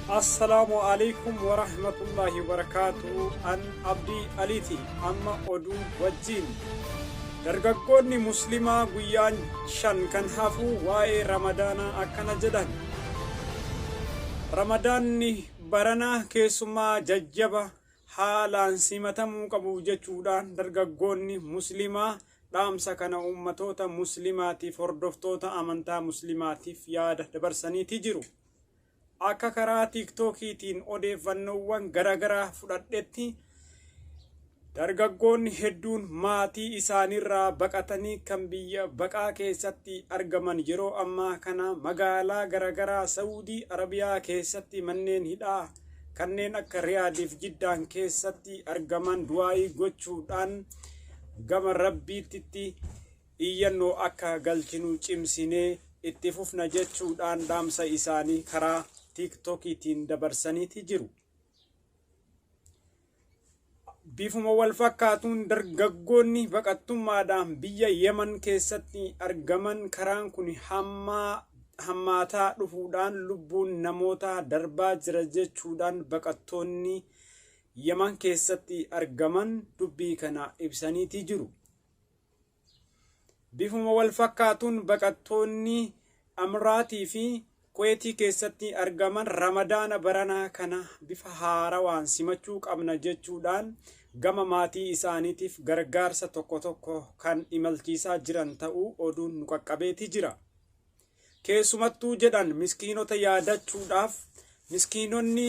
Assalaamu alaikum warahmatullaahi wabarakaatu. An Abdii Aliiti. Amma oduu wajjiin. Dargaggoonni Muslimaa guyyaan 5 kan hafu waa'ee Ramadaanaa akkana jedhan. Ramadaanni baranaa keessumaa jajjaba haalaan simatamuu qabu jechuudhaan dargaggoonni Muslimaa dhaamsa kana ummatoota Muslimaatiif hordoftoota amantaa Muslimaatiif yaada dabarsaniiti jiru. Akka karaa Tiiktookiitiin odeeffannoowwan garaagaraa fudhadhetti dargaggoonni hedduun maatii isaaniirraa baqatanii kan biyya baqaa keessatti argaman yeroo ammaa kana magaalaa garaagaraa Saawudii Arabiyaa keessatti manneen hidhaa kanneen akka Riyaadiif Jiddaan keessatti argaman du'aayii gochuudhaan gama Rabbiitti iyyannoo akka galchinu cimsinee itti fufna jechuudhaan dhaamsa isaanii karaa Tiiktookiitiin dabarsaniiti jiru. Bifuma wal fakkaatuun dargaggoonni baqattummaadhaan biyya Yemen keessatti argaman karaan kun hammaataa dhufuudhaan lubbuun namootaa darbaa jira jechuudhaan baqattoonni Yemen keessatti argaman dubbii kana ibsaniiti jiru. Bifuma wal fakkaatuun baqattoonni Amiraatii fi Kuweetii keessatti argaman Ramadaana baranaa kana bifa haarawaan simachuu qabna jechuudhaan gama maatii isaaniitiif gargaarsa tokko tokko kan imalchiisaa jiran ta'uu oduun nu qaqqabeeti jira. Keessumattuu jedhan miskiinota yaadachuudhaaf miskiinonni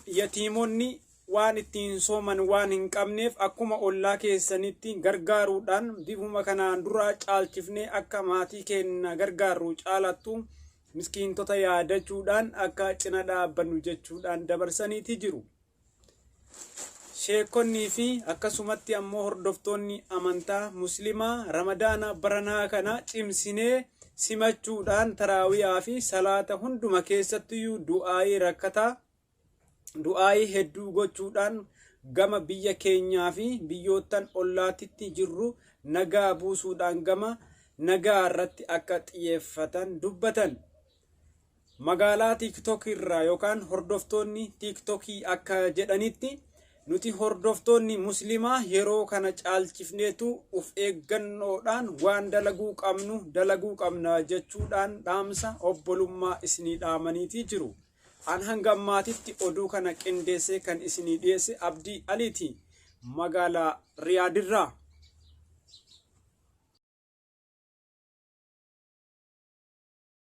yatiimonni waan ittiin sooman waan hin qabneef akkuma ollaa keessanitti gargaaruudhaan bifuma kanaan duraa caalchifnee akka maatii keenya gargaarru caalattu miskiintota yaadachuudhaan akka cina dhaabbannu jechuudhaan dabarsaniiti jiru. Sheekonnii fi akkasumatti ammoo hordoftoonni amantaa Muslimaa Ramadaana baranaa kana cimsinee simachuudhaan taraawiyaa fi salaata hunduma keessattiyyuu du'aayii rakkataa du'aayii hedduu gochuudhaan gama biyya keenyaa fi biyyoottan ollaatitti jirru nagaa buusuudhaan gama nagaa irratti akka xiyyeeffatan dubbatan. Magaalaa TikTok irraa yookaan hordoftoonni TikTokii akka jedhanitti nuti hordoftoonni Muslimaa yeroo kana caalchifneetu uf eeggannoodhaan waan dalaguu qabnu dalaguu qabna jechuudhaan dhaamsa obbolummaa isinii dhaamaniitii jiru. An hanga ammaatitti oduu kana qindeessee kan isinii dhiyeesse Abdii Aliiti. Magaalaa Riyaadirraa.